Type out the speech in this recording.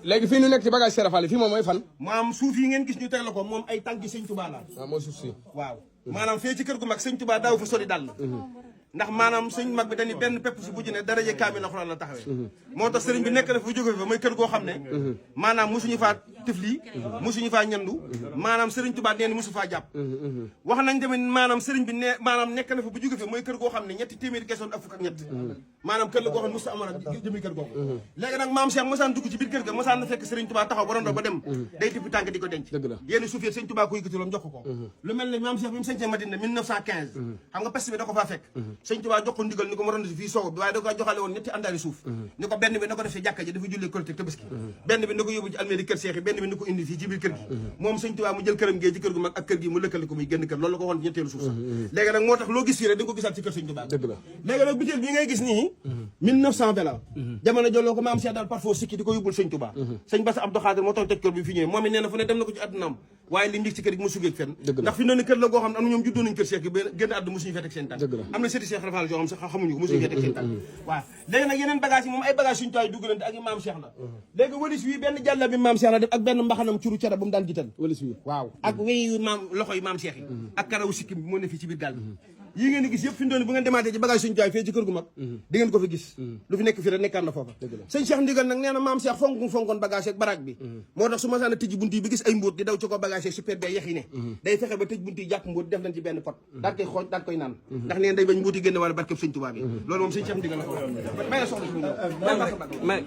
léegi fii ñu nekk ci bagage Serap Fall fii moom mooy fan. maam suuf yi ngeen gis ñu teg la ko moom ay tànki sëñ Touba la. waaw mooy suuf si. waaw maanaam fee ci kër gu mag sëñ Touba daaw fa soli dal ndax maanaam sëñ mag bi dañuy benn pepp si bu ju ne daraje kaamil alxuraan la taxawee moo tax sëriñ bi nekk na fa jóge fa mooy kër goo xam ne maanaam mosuñu faa tifli mosuñu faa ñandu maanaam sëriñ Tuubaa neen mosu faa jàpp wax nañ tamit maanaam sëriñ bi ne maanaam nekk na fa bu jóge fa mooy kër goo xam ne ñetti téeméeri kesoon ak fukk ak ñett maanaam kër la goo xam ne mosu amoon ak jëmi kër googu léegi nag maam Cheikh mosaan dugg ci biir kër ga mosaan na fekk sëriñ Tuubaa taxaw ba rondo ba dem day tippi tànk di ko denc yénn suuf yi sëriñ Tuubaa ko yëkkatiloon jox ko lu mel ne maam Cheikh bi mu sañcee Madina 1915 xam nga peste bi da ko faa fekk sëriñ Tuubaa jox ko ndigal ni ko mu rondo si fii soow bi waaye da ko joxale woon ñetti àndaari suuf ni ko benn bi na ko def si jàkka ji dafa jullee Korité Tabaski benn bi na ko yóbbu ci almeeri kër Cheikh yi benn bi na ko indi fii ci biir kër gi moom sëñ Tuubaa mu jël këram gee ci kër gu mag ak kër gi mu lëkkale ko muy génn kër loolu la ko waxoon ñetteelu suuf sax léegi nag moo tax loo gis fii rek da nga ko gisaat ci kër sëñ Tuubaa léegi nag butéel bi ngay gis nii 1920 la jamono joloo ko maam Cheikh daal parfois sikki di ko yóbbul sëñ Tuubaa sëñ Bass Abdou Khadre moo tax tëj kër bi fi ñëwee moom it nee na fu ne dem na ko ci àddunaam waaye li njëkk ci kër gi mu sugeeg fenn ndax fi noonu kër la goo xam ne am na ñoom juddoo nañ kër Cheikh gi génn àddu mosuñu fee teg seen tànk am na sëti Cheikh Rafal yoo xam sax xamuñu ko mosuñu fee teg seen tànk waaw léegi nag yeneen bagage yi moom ay bagage suñu taay duggalante ak maam Cheikh la léegi walis wi benn jàlla bi maam Cheikh la def ak benn mbaxanam curu cara bu mu daan jiital walis wi waaw ak wéy maam loxo yi maam Cheikh yi ak karaw sikkim bi moo ne fii ci biir gaal bi yi ngeen di gis yëpp fi mu doon bu ngeen demaatee ci bagage suñu taay fii ci kër gu mag di ngeen ko fi gis lu fi nekk fii rek nekkaat na foofa sëñ Cheikh ndigal nag nee na maam Cheikh fonkoon bagage ak baraag bi moo tax su ma saana tëj bunt yi bi gis ay mbóot di daw ci ko bagage super be yex yi ne day fexe ba tëj bunt yi jàpp mbóot def leen ci benn pot daal koy xooj daal koy naan ndax neen day bañ mbóot yi génne wala barkeb sëñ Tuubaa bi loolu moom sëñ Cheikh ndigal la ko may la soxla si may